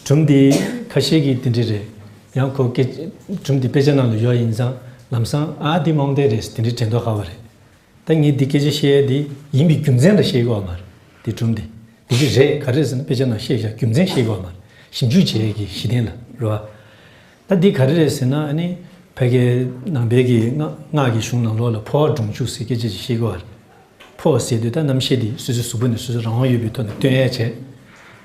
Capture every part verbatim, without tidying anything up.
སྒྲུང་འདི་ཁ་ཤས་ཀྱིས་དེ་འདྲ་རེད། ཡང་ཁོ་སྐད་སྒྲུང་འདི་དཔེ་ཆ་ནང་ལ་ཡོད་ཡིན་ཙང་ལམ་སང་ཨ་འདི་རྨོངས་དད་རེད་དེ་འདྲ་དྲན་མདོག་ཁ་བ་རེད། ད་ངས་འདི་སྐད་ཆ་བཤད་ཡ་འདི་ཡིན་པའི་རྒྱུ་མཚན་ལ་བཤད་ཀྱི་ཡོད་མ་རེད། འདི་སྒྲུང་འདི་འདི་འདྲ་རེད་ག་རེ་རེད་ཟེར་ན་དཔེ་ཆ་ནང་བཤད་བཞག་རྒྱུ་མཚན་བཤད་ཀྱི་ཡོད་མ་རེད། ཞིབ་འཇུག་བྱེད་ཡ་གི་གཞི་རྟེན་ལ་རེད་བ། ད་འདི་ག་རེ་རེད་ཟེར་ན་ཨ་ནི་ཕ་གིའི་ནང་པའི་གི་སྔགས་སྔགས་ཀྱི་གཞུང་ནང་ལོགས་ལ་འཕོ་བ་སྒྲུང་འཇུག་ཟེར་སྐད་ཆ་ཅིག་བཤད་ཀྱི་ཡོད་རེད། འཕོ་བ་ཟེར་དུས་ད་རྣམ་ཤེས་དེ་སོ་སོའི་གཟུགས་པོ་ནས་སོ་སོ་རང་དབང་ཡོད་པའི་ཐོག་ནས་བཏོན་ཡ་བྱས།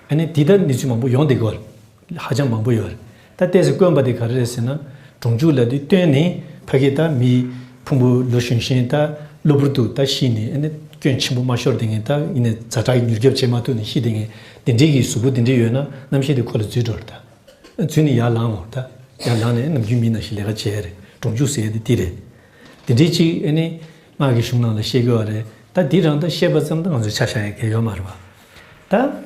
ཨ་ནི་འདི་ལྟར་གནས་ཚུལ་མང་པོ་ཡོང་བསྡད་ཀྱི་ཡོད་རེད། ཧ་ཅང་མང་པོ་ཡོད་རེད། ད་ལྟས་སུ་དཀོན་པ་དེ་ག་རེ་རེད་ཟེར་ན། སྒྲུང་འཇུག་ལབ་དུས་སྟོན་ནས་ཕ་གི་ད་མི་ཕུང་པོ་ལོ་གཞོན་གཞོན་ད་གློ་བུར་དུ་ད་ཤི་ནས་ཨ་ནི་སྐྱོན་ཆེན་པོ་མ་ཤོར་བསྡད་མཁན་ད་ཡིན་ནའི་ཛ་དྲག་གི་མྱུར་སྐྱོབ་བྱེད་མ་ཐུབ་ནས་ཤི་བསྡད་མཁན་དེ་འདྲའི་གི་གཟུགས་པོ་དེ་འདྲ་ཡོད་ན་རྣམ་ཤེས་དེ་ཁོ་ལ་འཛུལ་འགྲོ་རེད་ད། འཛུལ་ནས་ཡར་ལངས་འོང་ད། ཡར་ལངས་ནས་ནམ་རྒྱུན་མི་ནང་བཞིན་ལས་ཀ་བྱས་རེད། སྒྲུང་འཇུག་ཟེར་ཡ་དེ་དེ་རེད། དེ་འདྲའི་ཅིག་ཨ་ནི་སྔགས་ཀྱི་གཞུང་ནང་ལ་བཤད་ཀྱི་ཡོད་རེད། ད་འདི་རང་ད་བཤད་པ་ཙམ་ད་ང་ཚོས་ཆ་བཞག་ཡ་གལ་ཡོད་མ་རེད་བ། ད་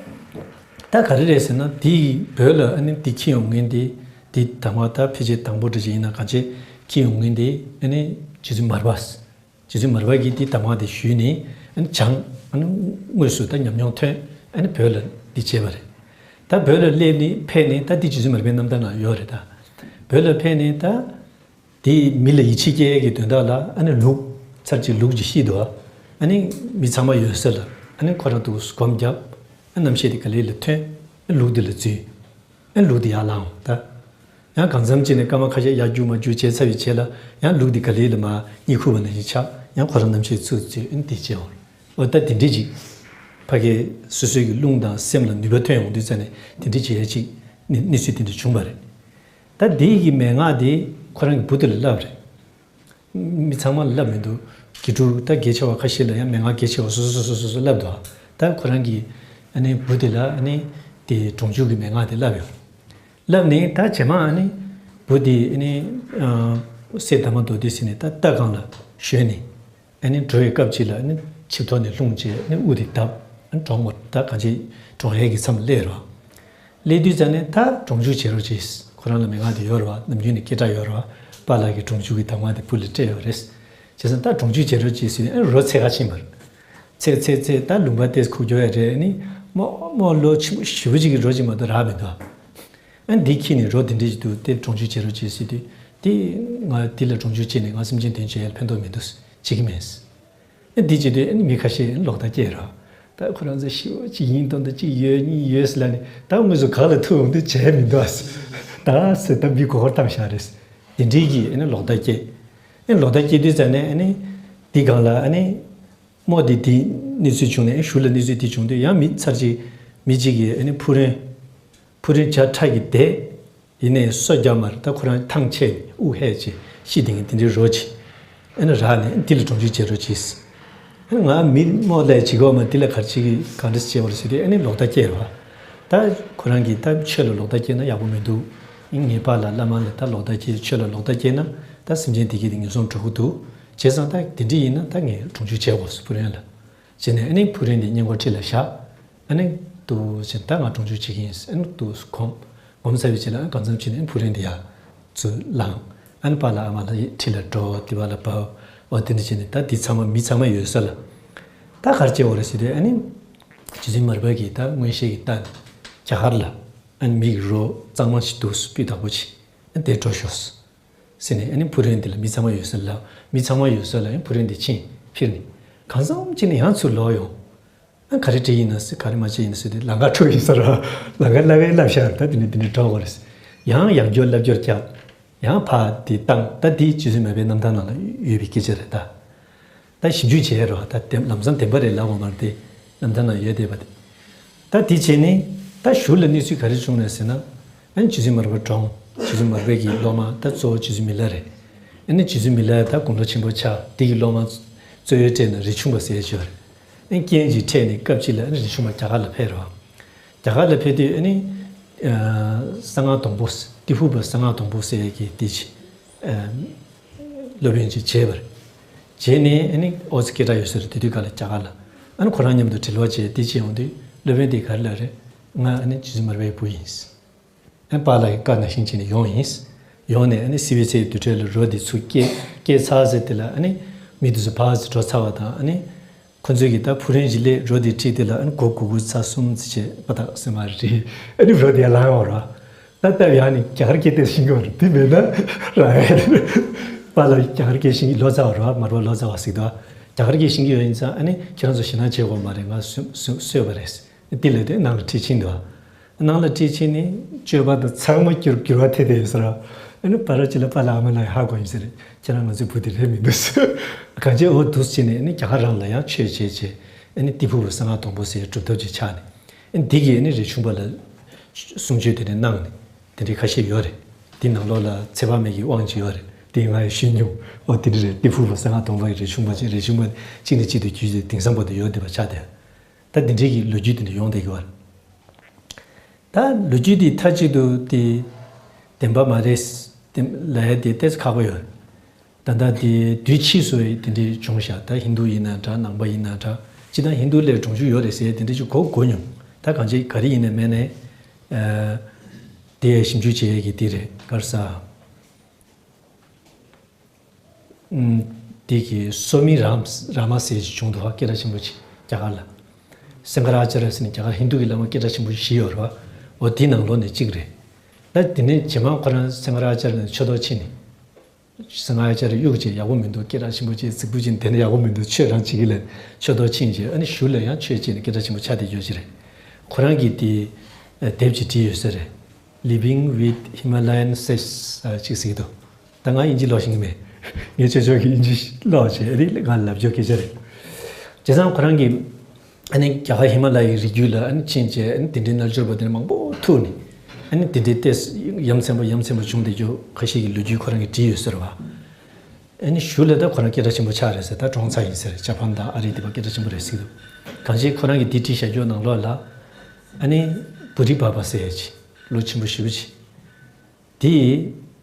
ད་ག་རེ་རེད་ཟེར་ན་འདི་བོད་ལ་ཨ་ནི་འདི་འཁྱེར་ཡོང་མཁན་དེ་འདི་དང་པོ་ད་ཕལ་ཆེར་དང་པོ་འདྲ་ཅིག་ཡིན་ན་གང་ཆེ་འཁྱེར་ཡོང་མཁན་དེ་ཨ་ནི་རྗེ་བཙུན་མར་པ། རྗེ་བཙུན་མར་པ་གིས་འདི་གདམས་ངག་དེ་ཞུས་ནས་ཨ་ནི་བྱང་ཨ་ནི་དངོས་སུ་ད་ཉམས་མྱོང་ཐོན་ཨ་ནི་བོད་ལ་འདི་བྱས་པ་རེད། ད་བོད་ལ་སླེབས་ནས་ཕེབས་ནས་ད་འདི་རྗེ་བཙུན་མར་པའི་རྣམ་ཐར་ནང་ཡོད་རེད་ད། བོད་ལ་ཕེབས་ནས་ད་འདི་མི་ལ་ཡིད་ཆེས་སྐྱེ་ཡས་ཀྱི་དོན་དག་ལ་ཨ་ནི་ལུག་ཚར་གཅིག་ལུག་ཅིག་ཤི་འདུག་ཨ་ནི་མི་ཚང་མ་ཡོད་ས་ལ་ཨ་ནི་ཁོ་རང་འདུག་སྒོམ་བརྒྱབ། ཨ་རྣམ་ཤེས་དེ་ག་ལེ་ལ་ཐོན། ཨ་ལུག་འདི་ལ་འཛུལ། ཨ་ལུག་འདི་ཡར་ལངས་འོང་ད། ཡང་གང་འཚམ་ཅིག་ནས་སྐར་མ་ཁ་ཤས་ཡར་རྒྱུག་མར་རྒྱུག་བྱས་ཚར་བའི་རྗེས་ལ་ཡང་ལུག་འདི་ག་ལེ་ལ་མར་གཉིད་ཁུག་པ་ནང་བཞིན་ཆགས། ཡང་ཁོ་རང་རྣམ་ཤེས་ཚུར་འཛུལ། ཨ་ནི་དེ་བྱས་འོང་། འོ་ད་དེ་འདྲས་ཅིག་ཕ་གིའི་སོ་སོའི་གི་རླུང་དང་སེམས་ལ་ནུས་པ་ཐོན་ཡོང་དུས་ཙ་ནས་དེ་འདྲས་བྱེད་ཡས་ཅིག་གནས་གནས་ཚུལ་དེ་འདྲ་བྱུང་བ་རེད། ད་དེའི་གི་མན་ངག་དེ་ཁོ་རང་གི་བུ་དེ་ལ་བསླབས་རེད། མི་ཚང་མ་ལ་བསླབས་མི་འདུག་དགེ་ཕྲུག་ད་གལ་ཆེ་བ་ཁ་ཤས་ལ་ཡང་མན་ངག་གལ་ཆེ་བ་སོ་སོ་སོ་སོ་སོ་སོ་བསླབས་འདུག་ད་ཁོ་རང་གི་ཨ་ནི་བུ་དེ་ལ་ཨ་ནི་དེ་སྒྲུང་འཇུག་གི་མན་ངག་དེ་བསླབས་ཡོད། བསླབས་ནས་ད་རྗེས་མ་ཨ་ནི་བུ་དེ་ཨ་ནི་ཨ་སྲས་དར་མ་མདོ་སྡེ་ཟེར་ནས་ད་རྟ་སྒང་ལ་བཞོན་ནས་ཨ་ནི་འགྲོ་བའི་སྐབས་ཅིག་ལ་ཨ་ནི་ཆིབས་ཐོག་ནས་ལྷུང་བྱས་ཨ་ནི་དབུ་དེ་བརྡབས། ཨ་ནི་གྲོངས་པ་ད་གང་ཅི་གྲོངས་ཡས་ཀྱི་མཚམས་སླེབས་རོགས། སླེབས་དུས་ཙ་ནས་ད་སྒྲུང་འཇུག་བྱེད་རོགས་གྱིས། ཁོ་རང་ལ་མན་ངག་དེ་ཡོད་རེད་བ། ནམ་རྒྱུན་ནས་སྐད་གྲགས་ཡོད་རེད་བ། པཱ་ལགས་ཀྱི་སྒྲུང་འཇུག་གི་གདམས་ངག་དེ་བུ་ལ་སྤྲད་ཡོད་རེད། བྱས་ཙང་ད་སྒྲུང་འཇུག་བྱེད་རོགས་གྱིས་ཟེར་ནས་ཨ་རོ་འཚོལ་ག་ཕྱིན་པ་རེད། འཚོལ་འཚོལ་འཚོལ་ད་ལུང་པ་ཏོག་ཙམ་ཁུག་ཀྱོག་ཡ་རེད། ཨ་ནི་རྨོ་རྨོ་ལོ་ཆེན་པོ་ཞེ་པོ་ཅིག་གི་རོ་ཅིག་མ་གཏོགས་རག་མི་འདུག་ཨ་ནི་འདི་འཁྱེར་ནས་རོ་དེ་འདྲས་ཅིག་འདུག་དེ་སྒྲུང་འཇུག་བྱེད་རོགས་གྱིས་ཟེར་དུས་དེ་ང་འདི་ལ་སྒྲུང་འཇུག་བྱས་ནས་ང་སེམས་ཅན་དོན་བྱེད་ཡ་ལ་ཕན་ཐོགས་མི་འདུག་བྱེད་ཀྱི་མེད། ཨ་འདི་བྱེད་དུས་ཨ་ནི་མི་ཁ་ཤས་ཨ་ནི་ལོག་ལྟ་སྐྱེས་རོ། ད་ཁོ་རང་ཚོ་ཞེ་པོ་ཅིག་ཡིན་མདོག་མདོག་ཅིག་ཡོད་གཉིས་ཡོད་ཟེར་ལབ་ནས་ད་དངོས་སུ་ག་ལ་ཐུག་འོང་དུས་བྱས་མི་འདུག་ཨ། ད་ཟེར་ད་མི་མགོ་སྐོར་བཏང་བཞག་རེད། དེ་འདྲའི་གི་ཨ་ནི་ལོག་ལྟ་སྐྱེས། ཨ་ནི་ལོག་ལྟ་སྐྱེས་དུས་ཙ་ནས་ཨ་ནི་འདི་སྒང་ལ་ཨ་ནི་རྨོ་དེ་དེ་གནས་ཚུལ་བྱུང་ནས་ཨ་གཞུག་ལ་གནས་ཚུལ་དེ་བྱུང་དུས་ཡང་མི་ཚར་གཅིག་མི་གཅིག་གིས་ཨ་ནི་ཕུག་རོན་ཕུག་རོན་བྱ་ཁྲ་གི་དེད། ཡིན་ནའི་སོ་རྒྱབ་མར་ད་ཁོ་རང་ཐང་ཆད་ནས་དབུགས་ཧད་ཅིག་ཤི་དེ་ངས་དེ་འདྲའི་རོ་ཅིག་ཨ་ནི་རག་ནས་འདི་ལ་སྒྲུང་འཇུག་བྱེད་རོགས་གྱིས། ཨ་ནི་ང་མི་རྨོ་ལས་བྱེད་དགོས་མ་འདི་ལ་ག་རེ་བྱེད་ཀྱི་གང་འདྲ་བྱེད་བར་ཟེར་དུས་ཨ་ནི་ལོག་ལྟ་སྐྱེས་རོ། ད་ཁོ་རང་གིས་ད་ཆོས་ལ་ལོག་ལྟ་སྐྱེས་ན་ཡག་པོ་མི་འདུག་ཨ་ནི་ངའི་པཱ་ལགས་བླ་མ་ལ་ད་ལོག་ལྟ་སྐྱེས་ཆོས་ལ་ལོག་ལྟ་སྐྱེས་ན་ད་སེམས་ཅན་བདེ་སྐྱིད་དེ་ངན་སོང་འགྲོ་གི་འདུག་བྱས་ཙང་ད་དེ་འདྲ་ཡིན་ན་ད་ངས་སྒྲུང་འཇུག་བྱེད་དགོས་ཕུག་རོན་ལ། བྱས་ནས་ཨ་ནི་ཕུག་རོན་དེ་སྔས་མགོ་ཁྲི་ལ་བཞག་ཨ་ནི་འདུག་བྱས་ད་ང་སྒྲུང་འཇུག་བྱེད་ཀྱི་ཡིན། ཨ་ནི་འདུག་སྒོམ་སྒོམ་ཚར་བའི་རྗེས་ལ་ཨ་ནི་གང་འཚམ་བྱས་ནས་ཨ་ནི་ཕུག་རོན་དེ་ཡར་ཚུར་བླངས། ཨ་ནི་པཱ་ལགས་ཨ་མ་ལགས་ཁྲི་ལ་འགྲོ་དེ་པཱ་ལགས་བབས། འོ་དེ་འདྲ་བྱས་ནས་ད་འདི་ཚང་མ་མི་ཚང་མ་ཡོད་ས་ལ། ད་ག་རེ་བྱེད་དགོས་རེད་ཟེར་དུས་ཨ་ནི་རྗེ་བཙུན་མར་པ་གིས་ད་མངོན་ཤེས་ཀྱིས་ད་རྒྱ་གར་ལ་ཨ་ནི་མི་གི་རོ་གཙང་མ་ཞིག་འདུག་སྤུས་དག་པོ་ཅིག་ཨ་ནི་དེ་འགྲོ་ཤོག་ཟེར་ནས་ཨ་ནི་ཕུག་རོན་འདི་ལ་མི་ཚང་མ་ཡོད་ས་ལ་མི་ཚང་མ་ཡོད་ས་ལ་ཨ་ནི་ཕུག་རོན་འདི་ཕྱིན་ཕྱིར་ནས་གང་འཚམ་ཅིག་ནས་ཡང་ཚུར་ལོག་ཡོང་། ཨ་ག་རེ་བྲིས་ཡིན་ན་ཟེར་ག་རེ་མ་བྱས་ཡིན་ན་ཟེར་དུས་ལམ་ཁ་འཁྲུག་ཡིན་ས་ར། ལམ་ཁ་བསླབ་པའི་བསླབ་བྱ་ད་དེ་ནས་དེ་ནས་འགྲོ་དགོས་རེད། ཡང་ཡང་བསྐྱར་བསླབ་བྱ་བརྒྱབ། ཡང་ཕར་དེ་བཏང་ད་དེ་རྗེ་བཙུན་མར་པའི་རྣམ་ཐར་ནང་ལ་ཡོད་པའི་སྐད་ཆ་རེད་ད། ད་ཞིབ་འཇུག་བྱས་རོགས་ད་དེ་ལམ་སང་བདེན་པ་རེད་ལབ་འོང་མ་རེད་དེ། རྣམ་ཐར་ནང་ཡོད་བསྡད་པ་དེ། ད་དེ་བྱས་ནས་ད་གཞུག་ལ་གནས་ཚུལ་ག་རེ་བྱུང་ནས་ཟེར་ན། ཨ་ནི་རྗེ་བཙུན་མར་པ་གྲོངས། རྗེ་བཙུན་མར་པའི་གི་སློབ་མ་ད་གཙོ་བོ་རྗེ་བཙུན་མི་ལ་རེད། ཨ་ནི་རྗེ་བཙུན་མི་ལ་ད་དགུང་ལོ་ཆེན་པོ་ཆགས་དེ་གི་སློབ་མ་གཙོ་བོའི་གྲས་ནས་རིག་ཆུང་པ་ཟེར་ཡས་ཅིག་ཡོད་རེད། ཨ་ནི་རྐྱེན་གྱིས་འཕྲད་ནས་སྐབས་གཅིག་ལ་ཨ་ནི་རིག་ཆུང་པ་རྒྱ་གར་ལ་ཕེབས་རོགས། རྒྱ་གར་ལ་ཕེབས་དུས་ཨ་ནི། གསང་སྔགས་སྡོང་པོ། ཏི་ཕུ་པ་གསང་སྔགས་སྡོང་པོ་ཟེར་ཡས་ཀྱི་དེ་ཅིག་སློབ་དཔོན་ཅིག་བྱས་པ་རེད། བྱས་ནས་ཨ་ནི་ཨོ་ཙི་སྐད་གྲགས་ཡོད་ས་རེད་དེ་དུས་སྐབས་ལ་རྒྱ་གར་ལ། ཨ་ནི་ཁོ་རང་མཉམ་དུ་དྲི་ལོག་བྱས་དེ་བྱས་ཡོང་དུས་སློབ་དཔོན་དེས་ག་རེ་ལབ་རེད། ང་ཨ་ནི་རྗེ་བཙུན་མར་པའི་བུ་ཡིན། ཨ་ནི་པཱ་ལགས་ཀྱི་བཀའ་ནང་བཞིན་བྱས་ནས་ཡོང་ཡིན། ཡོང་ནས་ཨ་ནི་བསིལ་བའི་ཚལ་གྱི་རྡུལ་ཕྲན་ལ་རོ་འདི་ཚུར་སྐྱེལ་སྐྱེལ་ཚར་ཟེར་དེ་ལ་ཨ་ནི་མི་དེ་ཚོ་ཕར་ཚུར་འགྲོ་ཚར་བ་དང་ཨ་ནི། ཁོ་ཚོས་ཀྱི་ད་ཕུ་རན་གྱི་སླེབས་འགྲོ་དེ་ཁྲིད་དེ་ལ་ཨ་ནི་སྒོ་དགུ་དགུ་ཚ་གསུམ་ཙམ་བྱས་པ་དག་སེམས་མ་རེད། ཨ་ནི་འགྲོ་དེ་ལངས་ཡོང་ར། ད་ལྟ་ཡང་ནི་རྒྱ་གར་སྐད་བལྟས་ཤིང་གི་བར་དེ་མེད་ན་རང་ཡང་པཱ་ལགས་རྒྱ་གར་སྐད་ཤེས་ཀྱི་ལོ་ཙཱ་བ་རེད་བ། མར་པ་ལོ་ཙཱ་བ་ཟིག་འདུག་རྒྱ་གར་སྐད་ཤེས་ཀྱི་ཡོད་ཡིན་ཙང་ཨ་ནི་ཁྱེད་རང་ཚོ་ཞེད་སྣང་བྱེད་དགོས་མ་རེད། ང་གསོ་གསོས་པ་རེད། དེ་ལས་དེ་ནང་ལ་ཁྲིད་ཕྱིན་འདུག་ནང་ལ་ཁྲིད་ཕྱིན་ནས་སྤྱོད་པ་དང་ཚང་མ་འགྱུར་འགྱུར་བ་ཐེབས་བསྡད་ཡོད་ས་རེད། ཨ་ནི་པཱ་ལགས་ཅིག་ལ་པཱ་ལགས་ཨ་མ་ལགས་ཧ་གོ་ཡིན་ས་རེད། ཁྱེད་རང་ང་ཚོའི་བུ་དེ་རེད་མི་འདུག་ཟེར། གང་ཅི་འོ་འདུག་སེ་བྱས་ནས་ཨ་ནི་རྒྱ་གར་རང་ལ་ཡང་ཆོས་བྱས་བྱས་ཨ་ནི་ཏི་ཕུ་བ་གསང་སྔགས་སྡོང་པོ་ཟེར་སྒྲུབ་ཐབས་ཅིག་ཆགས་ནས། ཨ་ནི་འདི་གིས་ཨ་ནི་རས་ཆུང་པ་ལ་གསུང་ཆོས་དེ་འདྲ་གནང་ནས་དེ་འདྲའི་ཁ་ཤས་ཡོད་རེད། འདི་ནང་ལོགས་ལ་ཚེ་དཔག་མེད་ཀྱི་དབང་ཅིག་ཡོད་རེད། དེ་ང་ཡང་ཤེས་མྱོང་། འོ་དེ་འདྲ་རེད། ཏི་ཕུ་བ་གསང་སྔགས་སྡོང་པོ་ཡི་རས་ཆུང་པ་ཅིག་རས་ཆུང་པ་གཅིག་ནས་གཅིག་ཏུ་བརྒྱུད་དེ་དེང་སང་བར་དུ་ཡོད་བསྡད་པ་ཆགས་བསྡད། ད་འདི་འདྲའི་གི་ལོ་རྒྱུས་དེ་འདྲ་ཡོང་བསྡད་ཀྱི་ཡོད་རེད། ད་ལོ་རྒྱུས་འདི་མཐའ་གཅིག་ཏུ་དེ་བདེན་པ་མ་རེད་དེ་ལབ་ཡ་དེ་ཏོག་ཙམ་ཁག་པོ་ཡོད། ད་ལྟ་དེ་དུས་ཕྱིས་སུ་དེ་འདྲའི་བྱུང་ཤག་ད་ཧིན་དུ་ཡིན་ན་འདྲ། ནང་པ་ཡིན་ན་འདྲ། སྤྱིར་བཏང་ཧིན་དུ་ལས་གྲོང་ཆུ་ཡོད་རེད་ཟེར་དེ་འདྲ་ཅིག་གོ་གོ་མྱོང་། ད་གང་ཅི་ག་རེ་ཡིན་ནའི་མིན་ནའི། ཨ། དེ་ཞིབ་འཇུག་བྱེད་ཡས་ཀྱི་དེ་རེད། ག་རེ་ཟ། ཨུམ། དེ་གི་སོ་མི་རམ་ར་མ་ཟེར་ཞིག་བྱུང་འདུག་བ། སྐད་གྲགས་ཆེན་པོ་ཅིག་རྒྱ་གར་ལ། སེང་ག་ར་ཨ་ཙརྱ་ཟེར་ནས་རྒྱ་གར་ཧིན་དུ་གི་བླ་མ་སྐད་གྲགས་ཆེན་པོ་བཞི་ཡོད་རེད་བ། འོ་དེའི་ནང་ལོགས་ནས་གཅིག་རེད། ད་དེ་ནས་རྗེས་མ་ཁོ་རང་སེང་ག་ར་ཨ་ཙརྱ་ནས་ཆོས་ཐོག་ཕྱིན་ནས། སེང་ག་ར་ཨ་ཙརྱ་གཡུག་བྱས་ཡག་པོ་མི་འདུག་སྐད་གྲགས་ཆེན་པོ་བྱས་རྫིག་པོ་བྱས་དེ་ནས་ཡག་པོ་མི་འདུག་ཆོས་རང་བྱེད་ཀྱི་ལས་ཆོས་ཐོག་ཕྱིན་བྱས། ཨ་ནི་གཞུག་ལ་ཡང་ཆོས་བྱས་ནས་སྐད་གྲགས་ཆེན་པོ་ཆགས་བསྡད་ཡོད་ཀྱི་རེད། ཁོ་རང་གིས་དེ་དེབ་ཅིག་བྲིས་ཡོད་ས་རེད། Living with Himalayan Sages ཅིག་ཟེར་གྱི་འདུག་ད་ང་དབྱིན་ཇི་ཀློག་ཤེས་ཀྱི་མེད། ངས་ཆོས་ཕྱོགས་ཀྱི་དབྱིན་ཇི་ཀློག་བྱས་རེད། ང་ལབ་རྒྱུ་སྐད་ཆ་རེད། བྱས་ཙང་ཁོ་རང་གིས་ཨ་ནི་རྒྱ་གར་ཧི་མ་ལ་ཡའི་རི་རྒྱུད་ལ་ཨ་ནི་ཕྱིན་བྱས། ཨ་ནི་དེ་འདྲའི་རྣལ་འབྱོར་པ་དེ་འདྲ་མང་པོ་ཐུག་ནས། ཨ་ནི་དེ་འདྲའི་ཏོག་ཙམ་ཡ་མཚན་པ་ཡ་མཚན་པ་བྱུང་བསྡད་རྒྱུ་ཁ་ཤས་ཀྱི་ལོ་རྒྱུས་ཁོ་རང་གིས་བྲིས་ཡོད་ཟེར་བ། ཨ་ནི་གཞུག་ལ་ད་ཁོ་རང་སྐད་གྲགས་ཆེན་པོ་ཆགས་རེད་ཟེར། ད་གྲོངས་ཚར་ཡིན་ཟེར། ཇ་པན་དང་ཨ་རི་དེ་པ་སྐད་གྲགས་ཆེན་པོ་རེད་ཟེར་གྱི་འདུག་གང་ཅི་ཁོ་རང་གིས་འདི་བྲིས་བཞག་རྒྱུ་ནང་ལོགས་ལ། ཨ་ནི་བྷུ་རི་བྷ་བ་ཟེར་ཡ་ཅིག་ལོ་ཆེན་པོ་ཞེ་པོ་ཅིག་དེ་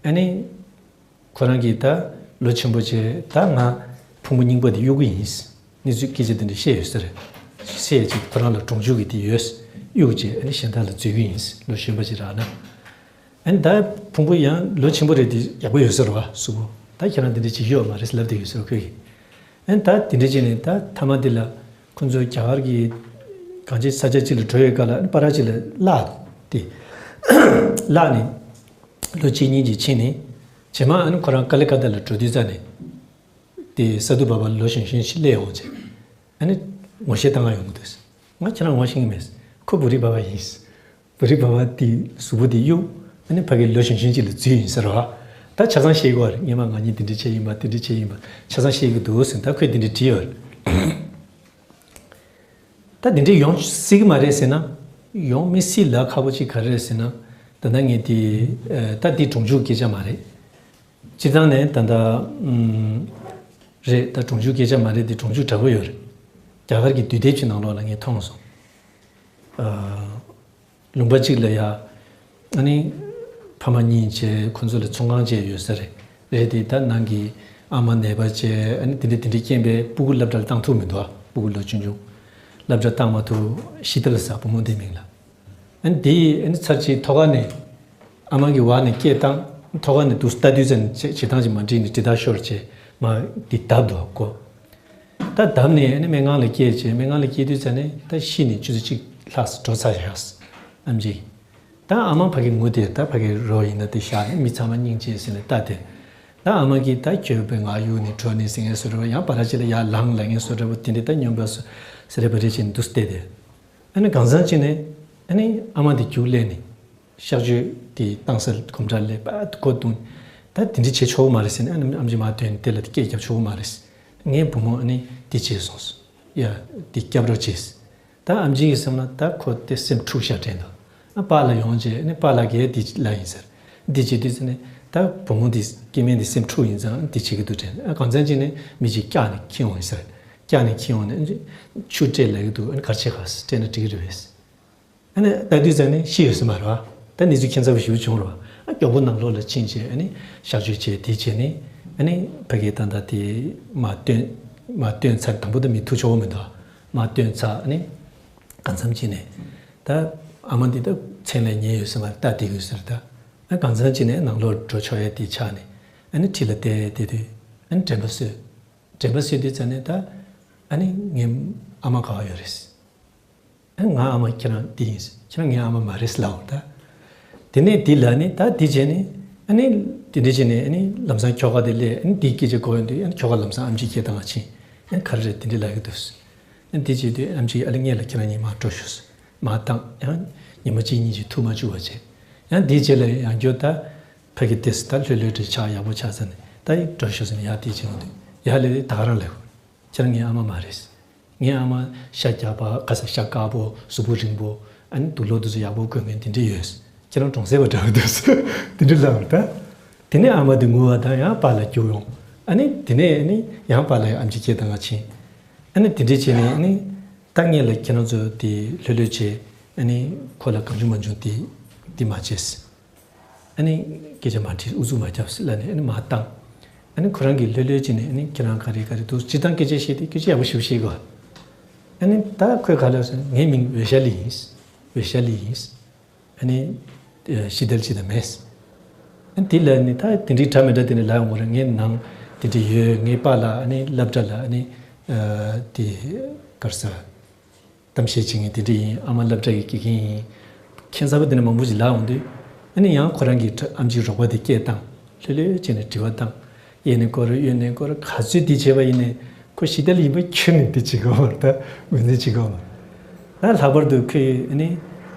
ཨ་ནི་ཁོ་རང་གིས་ད་ལོ་ཆེན་པོ་བྱས། ད་ང་ཕུང་པོ་རྙིང་པ་དེ་གཡུག་གི་ཡིན། གནས་ཚུལ་སྐད་ཆ་དེ་འདྲ་བཤད་ཡོད་ས་རེད། བཤད་ཅིག་ཁོ་རང་ལ་གྲོང་འཇུག་གི་དེ་ཡོད། གཡུག་བྱས་ཨ་ནི་གཞན་དག་ལ་འཛུལ་གི་ཡིན། ལོ་གཞོན་པ་ཅིག་རག་ན། ཨ་ནི་ད་ཕུང་པོ་ཡང་ལོ་ཆེན་པོ་རེད་དེ་ཡག་པོ་ཡོད་ས་རེད་བ། གཟུགས་པོ་ད་ཁྱེད་རང་དེ་འདྲ་བྱེད་ཀྱི་ཡོད་མ་རེད་ལབ་བསྡད་ཡོད་ས་རེད་ཁོས་ཀྱིས། ཨ་ནི་ད་དེ་འདྲ་བྱས་ནས་ད་མཐའ་མ་དེ་ལ་ཁོ་ཚོ་རྒྱ་གར་གྱི་གང་ཅི་ས་ཆ་གཅིག་ལ་འགྲོ་ཡས་སྐབས་ལ་ཨ་ནི་པར་ཅིག་ལ་བརླགས་ཏེ། བརླགས་ནས་ལོ་གཅིག་གཉིས་ཅིག་ཕྱིན་ནས། རྗེས་མ་ཨ་ནི་ཁོ་རང་ཀ་ལི་ཀ་ཏ་ལ་འགྲོ་དུས་ཙ་ནས། དེ་སཱ་དྷུ་བྷ་བ་ལོ་གཞོན་གཞོན་ཞིག་སླེབས་ཡོང་བྱས། ཨ་ནི་ངོ་ཤེས་བཏང་ག་ཡོང་གི་འདུག་ང་ཁྱེད་རང་ངོ་ཤེས་ཀྱི་མེད། ཁོ་བྷུ་རི་བྷ་བ་ཡིན། བྷུ་རི་བྷ་བ་དེ་གཟུགས་པོ་དེ་གཡུག་ཨ་ནི་ཕ་གི་ལོ་གཞོན་གཞོན་ཅིག་ལ་འཛུལ་ཡིན་ཟེར་བ། ད་ཆ་ཚང་ཤེས་ཀྱི་ཡོད་རེད། སྔོན་མ་ང་གཉིས་དེ་འདྲ་བྱས་ཡིན་པ་དེ་འདྲ་བྱས་ཡིན་པ་ཆ་ཚང་ཤེས་ཀྱི་འདུག་ཟེར། ད་ཁོས་དེ་འདྲ་བྲིས་ཡོད་རེད། ད་དེ་འདྲ་ཡོང་སྲིད་ཀྱི་མ་རེད་ཟེར་ན། ཡོང་མི་སྲིད་ལ་ཁག་པོ་ཅིག་ག་རེ་རེད་ཟེར་ན། ད་ལྟ་ངས་དེ་ད་དེ་གྲོང་འཇུག་སྐད་ཆ་མ་རེད། སྤྱིར་བཏང་ནས་ད་ལྟ་ཨུམ། རེད། ད་གྲོང་འཇུག་སྐད་ཆ་མ་རེད་དེ། གྲོང་འཇུག་འདྲ་པོ་ཡོད་རེད། རྒྱ་གར་གྱི་དུས་དེབ་ཅིག་ནང་ལོགས་ལ་ངས་མཐོང་སོང་། ཨ། ལུང་པ་གཅིག་ལ་ཡ། ཨ་ནི། ཕ་མ་གཉིས་བྱས་ཁོ་ཚོ་ལ་ཚོང་ཁང་བཅས་ཡོད་ས་རེད། རེད་དེ་ད་ནང་གི་ཨ་མ་ནད་པ་བྱས་ཨ་ནི་དེ་འདྲ་དེ་འདྲ་རྐྱེན་པས་སྤུ་གུ་སློབ་གྲྭ་ལ་བཏང་ཐུབ་མི་འདུག་ཨ། སྤུ་གུ་ལོ་ཆུང་ཆུང་། སློབ་གྲྭ་བཏང་མ་ཐུབ་ཤི་ཏ་ལ་ཟ་བུ་མོ་དེ་མིང་ལ། ཨ་ནི་དེ་ཨ་ནི་ཚར་གཅིག་ཐོག་ཁ་ནས་ཨ་མ་གི་བར་ནས་སྐད་བཏང་། ཐོག་ཁ་ནས་འདུག་ལྟ་དུས་ཙམ་བྱེད་བྱེད་སྟངས་ཅིག་མ་འགྲིག་ནས་དྲིལ་བསྒྲགས་ཤོར་བྱས་མ་དེ་བརྡབས་འདུག་གོ། ད་བརྡབས་ནས་ཨ་ནི་སྨན་ཁང་ལ་སྐྱེལ་བྱས་སྨན་ཁང་ལ་སྐྱེལ་དུས་ཙམ་ནས་ད་ཤི་ནས་ཆུ་ཚོད་གཅིག་ལྷག་འགྲོ་ཚར་ཡག་ཨམ་ཆི། ད་ཨ་མ་ཕ་གི་ངུ་དེ་ད་ཕ་གི་རོ་ཡིན་ན་དེ་བཞག་ནས་མི་ཚང་མ་སྙིང་རྗེ་ཟེར་ནས་ལྟ་དེ། ད་ཨ་མ་གིས་ད་ཁྱོད་པའི་ང་གཡུག་ནས་བྲོས་ནས་ཟེར་མཁན་བཟོ་འདྲ་བ། ཡང་པ་ར་ཅི་ལ་ཡར་ལངས་ལབ་མཁན་བཟོ་འདྲ་བ། དེ་འདྲ་ད་སྨྱོན་པ་བཟོ་ཟེར་རེ་བ་རེ་བྱས་ནས་འདུག་བལྟས་ཏེ། ཨ་ནི་གང་ཟག་ཅིག་ནས་ཨ་ནི་ཨ་མ་དེ་རྒྱུགས་ལེན་ནས་གཤག་བཅོས་དེ་བཏང་ས་གོམ་སྒྲ་ལས་པ་ཁོ་བརྡུངས། ད་དེ་འདྲ་བྱེད་ཆོག་གི་མ་རེད་ཟེར་ནས། ཨ་ནི་ཨམ་ཆི་མར་ཐོན་ནས་དེ་ལ་སྐད་རྒྱབ་ཆོག་གི་མ་རེད། ངའི་བུ་མོ་ཨ་ནི་དེ་བྱས་སོང་། ཡ། དེ་སྐྱབས་རོགས་བྱས། ད་ཨམ་ཆི་གི་སེམས་ལ་ད་ཁོ་དེ་སེམས་འཁྲུགས་ཤག་དྲན་འདུག་ཨ་པཱ་ལགས་ཡོང་རྗེས་ཨ་ནི་པཱ་ལགས་ཀྱིས་དེ་ལབ་ཡིན་ཟེར། འདི་བྱེད་དུས་ཙམ་ནས་ད་བུ་མོ་འདི་སྐྱེ་དམན་འདི་སེམས་འཁྲུགས་ཡིན་ཙང་འདི་བྱེད་ཀྱི་འདུག་དྲན། ཨ་གང་ཚང་ཅིག་ནས་མི་གཅིག་བཀྱགས་ནས་འཁྱེར་འོང་ཡིན་ཟེར། བཀྱགས་ནས་འཁྱེར་འོང་ནས་ཨ་ནི་ཆུ་སྤྲད་ལབ་ཀྱི་འདུག་ཨ་ནི་ག་རེ་བྱེད་ག་སྤྲད་ན་འགྲིག་གི་རེད་པས། ཨ་ནི་ལྟ་དུས་ཙམ་ནས་ཤི་ཡོད་ས་མ་རེད་བ། ད་གནས་ཚུལ་ཁྱད་མཚར་པོ་ཞེ་པོ་བྱུང་རེད་བ། ཨ་མགྱོགས་པོ་ནང་ལོགས་ལ་ཕྱིན་བྱས་ཨ་ནི་གཤག་བཅོས་བྱས་དེ་བྱས་ནས་ཨ་ནི་ཕ་གིའི་ད་ལྟ་དེ་མར་བཏོན། མར་བཏོན་ཚར། དང་པོ་ད་མི་ཐུག་ཆོག་གི་མི་འདུག་མར་བཏོན་ཚར། ཨ་ནི་གང་འཚམ་བྱས་ནས་ད་ཨ་མ་འདི་ད་མཚན་ལ་ཉེ་ཡོད་ས་མ་རེད། ལྟ་བསྡད་ཡོད་ས་རེད། ད་ཨ་གང་འཚམ་བྱས་ནས་ནང་ལོགས་འགྲོ་ཆོག་ཡ་དེ་ཆགས་ནས་ཨ་ནི་ཁྲི་ལ་བལྟས་བསྡད་དུས་ཨ་ནི་དྲན་པ་གསོས། དྲན་པ་གསོས་དུས་ཙམ་ནས་ད་ ཨ་ནི་ངའི་ཨ་མ་ག་བ་ཡོད་རེད། ཨ་ང་ཨ་མ་ཁྱེད་རང་འདི་ཡིན། ཁྱེད་རང་ངའི་ཨ་མ་མ་རེད་ལབ་པ་ད། དེ་ནས་འདི་ལ་ནི་ད་འདི་བྱས་ནས་ཨ་ནི་དེ་འདྲ་བྱས་ནས་ཨ་ནི་ལམ་སང་ཁྱོ་ག་དེ་སླེབས། ཨ་ནི་འདི་སྐད་ཆ་གོ་ཡོང་དུས་ཨ་ནི་ཁྱོ་ག་ལམ་སང་ཨམ་ཆི་སྐད་བཏང་བ་ཕྱིན། ཨ་ནི་ག་རེ་རེད་དེ་འདྲ་ལབ་ཀྱི་འདུག་ཨ་ནི་འདི་བྱས་དུས་ཨམ་ཆི་ཨ་ལེ་ངེད་ལ་ཁྱེད་རང་གཉིས་མར་འགྲོ་ཤོག་མར་བཏང་། ཡང་ཉི་མ་གཅིག་གཉིས་ཀྱི་ཐུག་མ་བཅུག་པ་བྱས། ཡང་འདི་རྗེས་ལ་ཡང་བསྐྱར་ད་ཕ་གི་དེ་ད་ལྷོད་ལྷོད་འདྲ་ཆགས། ཡག་པོ་ཆགས་ཟེར་ནས་ད་ཡིག་འགྲོ་ཤོག་ཟེར་ནས་ཡར་དེ་བྱས་ཡོང་དུས་ཡར་སླེབས་དུས་ད་ག་རང་ལབ། ཁྱེད་རང་ངའི་ཨ་མ་མ་རེད། ངའི་ཨ་མ་ཤ་རྒྱགས་པ། ག་ས། ཤ་དཀར་པོ། གཟུགས་པོ་རིང་པོ། ཨ་ནི་དུག་ལོག་དེ་ཚོ་ཡག་པོ་གོན་མཁན་དེ་འདྲ་ཡོད། ཁྱེད་རང་གྲོང་གསེབ་པ་འདྲ་བོ་འདུག་དེ་འདྲ་ལབ་པ་ད། དེ་ནས་ཨ་མ་དེ་ངུ་བ་དང་ཡང་པཱ་ལགས་རྒྱུགས་ཡོང་། ཨ་ནི་དེ་ནས་ཨ་ནི་ཡང་པཱ་ལགས་ཨམ་ཆི་སྐད་བཏང་ག་ཕྱིན། ཨ་ནི་དེ་འདྲ་བྱས་ནས་ཨ་ནི་ད་ངེད་ལ་ཁྱེད་རང་ཚོ་དེ་ལྷོད་ལྷོད་བྱས། ཨ་ནི་ཁོ་ལ་གང་བྱུང་མང་བྱུང་དེ་དེ་མ་བྱས། ཨ་ནི་སྐད་ཆ་མ་དྲིས། ཨུ་ཚུགས་མ་རྒྱབ་ཟེར་ལབ་ནས་ཨ་ནི་མར་བཏང་། ཨ་ནི་ཁོ་རང་གིས་ལྷོད་ལྷོད་བྱས་ནས་ཨ་ནི་ཁྱེད་རང་ག་རེ་ག་རེ་འདུག་སྤྱིར་བཏང་སྐད་ཆ་བཤད་དུས་སྐད་ཆ་ཡག་པོ་ཞེ་པོ་བཤད་དགོས། ཨ་ནི་ད་ཁོས་ག་ལབ་ཟེར་ན། ངའི་མིང་ཝེ་ཤ་ལི་ཡིན། ཝེ་ཤ་ལི་ཡིན། ཨ་ནི་ཤི་དལ་ཅི་དང་མེད། ཨ་ནི་དེ་ལ་ནི་ད་དེ་འདྲའི་འདྲ་མི་འདྲ་དེ་ནི་ལབ་ཡོང་གི་རེད། ངའི་ནང་དེ་འདྲ་ཡོད། ངའི་པཱ་ལགས་ཨ་ནི་སློབ་གྲྭ་ལ་ཨ་ནི་དེ་ག་རེ་ཟེར། གཏམ་བཤད་བྱེད་མཁན་དེ་འདྲ་ཡིན། ཨ་མ་སློབ་གྲྭ་གི་དགེ་རྒན་ཡིན། ཁྱད་མཚར་པོ་དེ་འདྲ་མང་པོ་ཞིག་ལབ་ཡོང་དུས། ཨ་ནི་ཡང་ཁོ་རང་གི་ཨམ་ཆིའི་རོགས་པ་དེ་སྐད་བཏང་། ལྷོད་ལྷོད་བྱས་ནས་དྲི་བ་བཏང་། གཡས་ནས་སྐོར། གཡོན་ནས་སྐོར། ག་ཚོད་དེ་བྱས་པ་ཡིན་ནའི་ཁོ་ཤི་དལ་ཡིན་པ་ཁྱོན་ནས་དེ་བྱེད་ཀྱི་ཡོད་མ་རེད། ད་ངོས་འཛིན་བྱེད་ཀྱི་ཡོད་མ་རེད། ད་ལྷག་པར་དུ་ཁོས་ཨ་ནི་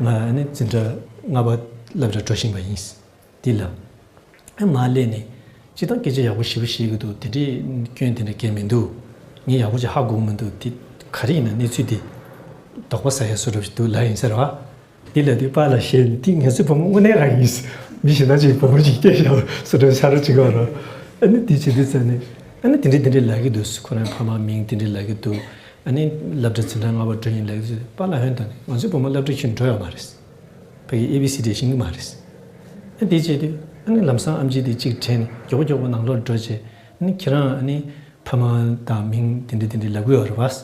ང་ཨ་ནི་འཛིན་གྲྭ་ལྔ་པ་སློབ་གྲྭ་འགྲོ་བཞིན་པ་ཡིན། དེ་ལ། ཨ་མར་སླེབས་ནས་སྤྱིར་བཏང་སྐད་ཆ་ཡག་པོ་ཞེ་པོ་བཤད་ཀྱི་འདུག་དེ་འདྲའི་སྐྱོན་དེ་འདྲ་གང་ཡང་མི་འདུག་ངས་ཡག་པོ་ཅིག་ཧ་གོ་གི་མི་འདུག་དེ་ག་རེ་ཡིན་ན་གནས་ཚུལ་དེ་དོགས་པ་ཟ་ཡ་བཟོ་འདྲ་ཞིག་འདུག་ལབ་ཡིན་ཟེར་བ། དེ་ལབ་དུས་པཱ་ལགས་ཞལ་ནས། དེ་ང་ཚོའི་བུ་མོ་དངོས་གནས་རང་ཡིན། མི་གཞན་དག་ཅིག་བུ་མོ་ཅིག་སྐྱེས་ཤག་བཟོ་འདྲ་ཆགས་འགྲོ་བྱེད་ཀྱི་ཡོད་རེད། ཨ་ནི་དེ་བྱེད་དུས་ཙམ་ནས་ཨ་ནི་དེ་འདྲ་དེ་འདྲ་ལབ་ཀྱི་འདུག་ཁོ་རང་ཕ་མ་མིང་དེ་འདྲ་ལབ་ཀྱི་འདུག་ཨ་ནི་སློབ་གྲྭ་འཛིན་གྲྭ་ལྔ་པ་འགྲོ་ཡིན་ལབ་ཀྱི་འདུག་པཱ་ལགས་ཧོན་ད་ནི་ང་ཚོའི་བུ་མོ་སློབ་གྲྭ་ཁྱོན་འགྲོ་ཡོད་མ་རེད། ཕ་གི་ཨེ་བི་སི་ཌི་ཤེས་ཀྱི་མ་རེད། ཨ་དེ་བྱས་དུས་ཨ་ནི་ལམ་སང་ཨམ་ཆི་དེ་གཅིག་དྲན་ནས་མགྱོགས་པོ་མགྱོགས་པོ་ནང་ལོགས་འགྲོ་བྱས། ཨ་ནི་ཁྱེད་རང་ཨ་ནི་ཕ་མ་དང་མིང་དེ་འདྲ་དེ་འདྲ་ལབ་ཀྱི་ཡོད་རེད་པ། བྱས་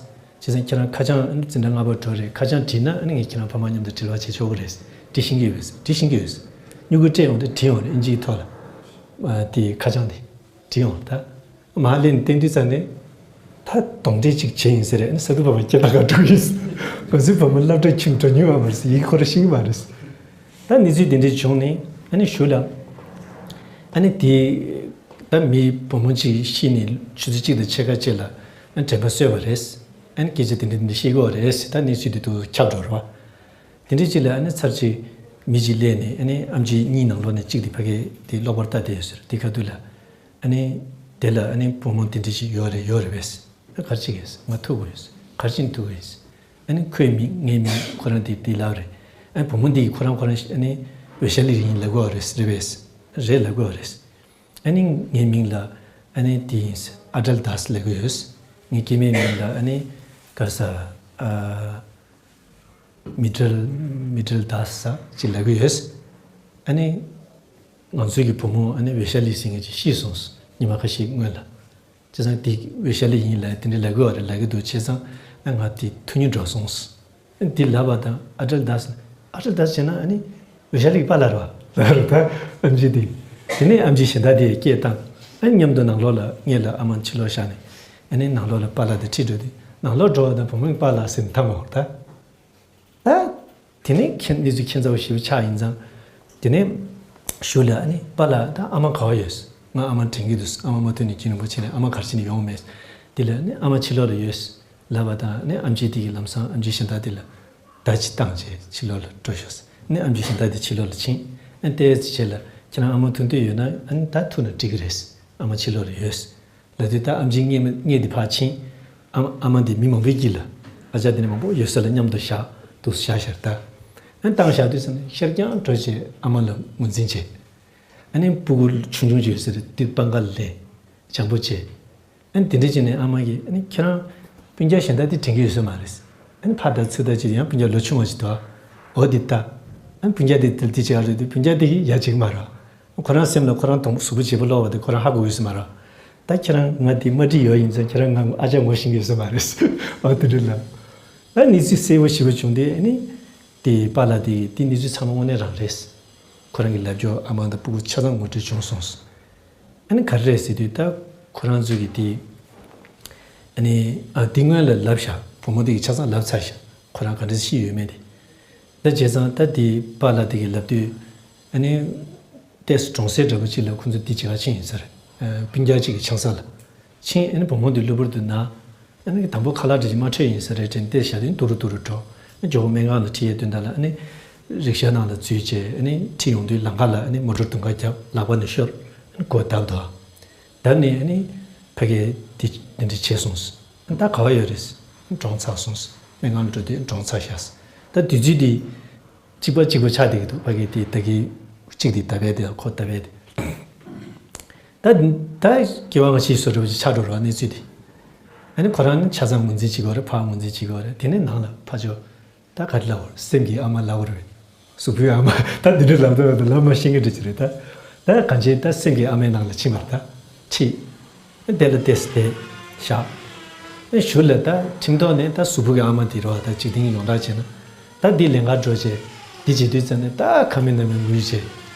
ཙང་ཁྱེད་རང་ཁ་བྱང་ཨ་ནི་འཛིན་གྲྭ་ལྔ་པ་འགྲོ་རེད། ཁ་བྱང་བྲིས་ན་ཨ་ནི་ངས་ཁྱེད་རང་ཕ་མ་མཉམ་དུ་འབྲེལ་བ་བྱེད་ཆོག་གི་རེད། འབྲི་ཤེས་ཀྱི་ཡོད་པས། འབྲི་ཤེས་ཀྱི་ཡོད། སྨྱུ་གུ་སྤྲད་ཡོང་དུས་བྲིས་ཡོང་རེད། ཨིན་ཇིའི་ཐོག་ལ། ཨ་དེ་ཁ་བྱང་དེ་བྲིས་ཡོང་རེད་ད། མར་སླེབས་ནས་བསྟན་དུས་ཙམ་ནས། ད་གདོན་འདྲེ་གཅིག་བྱས་ཡིན་ཟེར་རེད། ཨ་ནི་ས་ཁུལ་བར་མ་སྐྱེས་ལ་ག་འགྲོ་ཡིན། ང་ཚོའི་བུ་མོ་སློབ་གྲྭ་ཁྱོན་འགྲོ་མྱོང་བ་མ་རེད། ཡི་གེ་ཁོ་རང་ཤེས་ཀྱི་མ་རེད། ད་གནས་ཚུལ་དེ་འདྲ་བྱུང་ནས་ཨ་ནི་གཞུག་ལ། ཨ་ནི་དེ་ད་མི་བུ་མོ་གཅིག་ཤི་ནས་ཆུ་ཚོད་གཅིག་དང་ཕྱེད་ཀ་ཅིག་ལ་ཨ་ནི་དྲན་པ་གསོས་པ་རེད། ཨ་ནི་སྐད་ཆ་དེ་འདྲ་དེ་འདྲ་བཤད་ཀྱི་ཡོད་རེད། ད་གནས་ཚུལ་དེ་ཚོ་ཁྱབ་འགྲོ་རེད་པ། དེ་འདྲ་ཅིག་ལ་ཨ་ནི་ཚར་གཅིག་མི་གཅིག་སླེབས་ནས་ཨ་ནི་ཨམ་ཆི་གཉིས་ནང་ལོགས་ནས་གཅིག་དེ་ཕ་གི་དེ་གློག་པར་ལྟ་བསྡད་ཡོད་ཟེར། དེ་ཁ་ཐུག་ལ། ཨ་ནི་དེ་ལ་ཨ་ནི་བུ་མོ་དེ་འདྲ་ཞིག་ཡོད་རེད། ཡོད་རེད་པས། ཨ་ག་རེ་བྱེད་ཀྱི་ཡོད། ང་ཐུག་དགོས་ཡོད། ག་རེ་བྱས་ནས་ཐུག་དགོས་ཡོད། ཨ་ནི་ཁོའི་མིང་ངའི་མིང་ཁོ་རང་དེ་དེ་ལབ་རེད། ཨ་ནི་བུ་མོ་འདི་ཡིས་ཁོ་རང་ཁོ་རང་ཨ་ནི་ཝེ་ཤ་ལི་ཡིན་ལབ་དགོས་རེད། རེད་པས། རེད་ལབ་དགོས་རེད། ཨ་ནི་ངའི་མིང་ལ་ཨ་ནི་དེ་ཡིན་ཨ་ཏལ་དཱས་ལབ་ཀྱི་ཡོད། ངའི་སྐྱེ་དམན་མིང་ལ་ཨ་ནི་ག་རེ་ཟེར། ཨ། མི་ཏྲལ། མི་ཏྲལ་དཱས་ཟེར་ཅིག་ལབ་ཀྱི་ཡོད། ཨ་ནི་ང་ཚོའི་གི་བུ་མོ་ཨ་ནི་ཝེ་ཤ་ལི་ཟེར་མཁན་ཅིག་ཤི་སོང་། ཉི་མ་ཁ་ཤས་སྔོན་ལ། བྱས་ཙང་དེ་ཝེ་ཤ་ལི་ཡིན་ལབ་དེ་འདྲ་ལབ་ཀྱི་ཡོད་རེད། ལབ་ཀྱི་འདུག་བྱས་ཙང་ཨ་ང་དེ་མཐུན་སྨྱོ་འགྲོ་སོང་། ཨ་ནི་དེ་ལབ་པ་དང་ཨ་ཏལ་དཱས། ཨ་ཏལ་དཱས་བྱས་ན་ཨ་ནི་ཝེ་ཤ་ལི་གི་པཱ་ལགས་རེད་པ། ལབ་རེད་ད་ཨམ་ཆི་དེ། དེ་ནས་ཨམ་ཆི་གཞན་དག་དེ་སྐད་བཏང་། ཨ་ནི་མཉམ་དུ་ནང་ལོགས་ལ་ངེད་ལ་ཨ་མ་ཕྱི་ལོགས་བཞག་ནས། ཨ་ནི་ནང་ལོགས་ལ་པཱ་ལགས་དེ་ཁྲིད་འགྲོ་དུས་ནང་ལོགས་འགྲོ་བ་དང་བུ་མོ་གི་པཱ་ལགས་ཟེར་ནས་འཐམ་འོང་ད། ད། དེ་ནས་ཁྱེད་གནས་ཚུལ་ཁྱད་མཚར་པོ་ཞེ་པོ་ཆགས་ཡིན་ཙང་། དེ་ནས་གཞུག་ལ་ཨ་ནི་པཱ་ལགས་ད་ཨ་མ་ག་པར་ཡོད། ང་ཨ་མ་དྲན་གྱི་འདུག་ཨ་མ་མ་ཐོན་ནས་རྒྱུན་རིང་པོ་ཕྱིན་ནས། ཨ་མ་ག་རེ་བྱས་ནས་ཡོང་མེད། དེ་ལ་ཨ་ནི་ཨ་མ་ཕྱི་ལོགས་ལ་ཡོད་ལབ་པ་དང་། ཨ་ནི་ཨམ་ཆི་དེ་གིས་ལམ་སང་ཨམ་ཆི་གཞན་དག་དེ་ལ་བརྡ་ཅིག་བཏང་བྱས་ཕྱི་ལོགས་ལ་འགྲོ་ཤོག་ཟེར། ཨ་ནི་ཨམ་ཆི་གཞན་དག་དེ་ཕྱི་ལོགས་ལ་ཕྱིན། ཨ་ནི་ཏོག་ཙམ་རྗེས་ལ་ཁྱེད་རང་ཨ་མ་ཐུག་འདོད་ཡོད་ན་ཨ་ནི་ད་ཐུག་ན་འགྲིག་གི་རེད། ཨ་མ་ཕྱི་ལོགས་ལ་ཡོད། ལབ་དུས་ད་ཨམ་ཆིའི་མངལ་མངལ་དེ་ཕར་ཕྱིན། ཨ་མ་ཨ་མ་དེ་མི་མང་པོའི་དཀྱིལ་ལ། ཨ་ཅག་དེ་ནི་མང་པོ་ཡོད་ས་ལ་མཉམ་དུ་བཞག་འདུག་བཞག་ཤར་ད། ཨ་ནི་བཏང་བཞག་དུས་ཙམ་ནས་ཤར་རྐྱང་འགྲོ་བྱས་ཨ་མ་ལ་ངོས་འཛིན་བྱས། ཨ་ནི་སྤུ་གུ་ཆུང་ཆུང་ཅིག་ཡོད་ས་རེད། དེ་པང་ཁ་ལ་ལེན། བྱང་པོ་བྱས། ཨ་ནི་དེ་འདྲ་བྱས་ནས་ཨ་མ་གིས་ཨ་ནི་ཁྱེད་རང་སྤུན་ཀྱག་གཞན་དག་དེ་དྲན་གྱི་ཡོད་ས་མ་རེད། ཨ་ནི་ཕར་ལྟ་ཚུར་ལྟ་བྱས། ཡང་སྤུན་ཀྱག་ལོ་ཆུང་བ་ཞིག་འདུག་འོ་དེ་ལྟ། ཨ་ནི་སྤུན་ཀྱག་དེ་དེ་དེ་བྱེད་ཡག་རེད་དེ། སྤུན་ཀྱག་དེ་གིས་ཡ་བྱེད་ཀྱི་མ་རེད། ཁོ་རང་སེམས་ལ་ཁོ་རང་དང་པོ་གཟུགས་པོ་བརྗེ་པོ་ལོག་པ་དེ་ཁོ་རང་ཧ་གོ་ཡོད་ས་མ་རེད། ད་ཁྱེད་རང་ང་དེ་མ་འགྲིག་ཡོད་ཡིན་ཙང་ཁྱེད་རང་ང་ཨ་ཅག་ངོ་ཤེས་ཀྱི་ཡོད་ས་མ་རེད། འོ་དེ་འདྲ་ལབ། ཨ་གནས་ཚུལ་གསལ་པོ་ཞེ་པོ་བྱུང་སྟེ། ཨ་ནི་དེ་པཱ་ལགས་དེ་གིས་དེ་གནས་ཚུལ་ཚང་མ་དངོས་གནས་རང་རེད། ཁོ་རང་གི་ལབ་ཕྱོགས་ཨ་མ་དང་སྤུ་གུ་ཆ་ཚང་ངོ་སྤྲོད་བྱུང་སོང་། ཨ་ནི་ག་རེ་རེད་ཟེར་དུས་ད་ཁོ་རང་ཚོ་གི་དེ་ ཨ་ནི་ཨ་འདི་སྔོན་ལ་ལབ་བཞག་བུ་མོ་དེ་གིས་ཆ་ཚང་ལབ་ཚར་བཞག་ཁོ་རང་ག་འདྲ་ཤི་ཡོད་མེད་དེ། ད་བྱས་ཙང་ད་དེ་པཱ་ལགས་དེ་གིས་ལབ་དུས། ཨ་ནི་ཏོག་ཙམ་གྲོང་གསེབ་འདྲ་པོ་ཅིག་ལ་ཁོང་ཚོ་འདི་བྱེད་གར་ཕྱིན་ཡིན་ས་རེད། ཨ་སྤུན་ཀྱག་ཅིག་གི་ཆང་ས་ལ་ཕྱིན། ཨ་ནི་བུ་མོ་འདི་གློ་བུར་དུ་ན། ཨ་ནི་དང་པོ་ཁ་ལག་འདྲ་ཅིག་མ་འཕྲོད་ཡིན་ས་རེད་དྲན་ཏེ་བཞག་དུས་ཏུ་རུ་ཏུ་རུ་འགྲོ། ཨ་ཇོ་བོ་སྨན་ཁང་ལ་ཁྲིད་ཡས་དོན་དག་ལ། ཨ་ནི་རིག་ཤ་ནང་ལ་འཛུལ་བྱས། ཨ་ནི་ཁྲིད་ཡོང་དུས་ལམ་ཁ་ལ་ཨ་ནི་མོ་ཊ་དུང་ཁ་བརྒྱབ། ལག་པ་ནས་ཤོར། ཨ་ནི་སྒོ་བརྡབས་འདུག་བརྡབས་ནས་ཨ་ནི་ཕ་གིར་དེ་དེ་འདྲ་བྱས་སོང་། ཨ་ནི་ད་ག་བ་ཡོད་རེད། ཨ་ནི་གྲོངས་ཚར་སོང་། སྨན་ཁང་ལ་འགྲོ་དུས་གྲོངས་ཚར་ཤག་ད་དུས་ཚོད་དེ་གཅིག་པ་གཅིག་པ་ཆགས་བསྡད་ཀྱི་འདུག་ཕ་གིར་དེ་ད་གིན་གཅིག་དེ་བརྡབས་པས་དེ་ཁོ་བརྡབས་པས་དེ། ད་ད་སྐྱེ་བ་སྔ་ཕྱིའི་བཟོ་འདྲ་པོ་ཅིག་ཆགས་འགྲོ་རོགས་གནས་ཚུལ་དེ། ཨ་ནི་ཁོ་རང་ཆ་ཚང་ངོས་འཛིན་བྱེད་ཀྱི་ཡོད་རེད། ཕར་ངོས་འཛིན་བྱེད་ཀྱི་ཡོད་རེད། དེ་ནས་ནང་ལ་ཕར་ཕྱོགས་ད་ག་རེ་ལབ་དགོས་རེད། སེམས་ཀྱི་ཨ་མ་ལབ་དགོས་རེད། གཟུགས་པོའི་ཨ་མ། ད་འདི་འདྲ་ལབ་ཐུབ་ན་ད་ལབ་མ་ཤེས་མཁན་འདྲ་ཅིག་རེད་ད། ད་གང་ཅི་ད་སེམས་ཀྱི་ཨ་མའི་ནང་ལ་ཕྱིན་པ་རེད་ད། ཁྲིད། དེ་ལ་ཏོག་ཙམ་བསྡད་བཞག་གཞུག་ལ་ད་ཁྲིམས་ཐོག་ནས་ད་གཟུགས་པོ་གི་ཨ་མ་དེ་རེད་པ། ད་འཇིག་རྟེན་ཡོངས་གྲགས་བྱས་ན། ད་འདི་ལེན་གར་འགྲོ་བྱས། འདི་བྱེད་དུས་ཙམ་ནས་ད་ཁ་མིན་ན་མིན་ངུས་བྱས།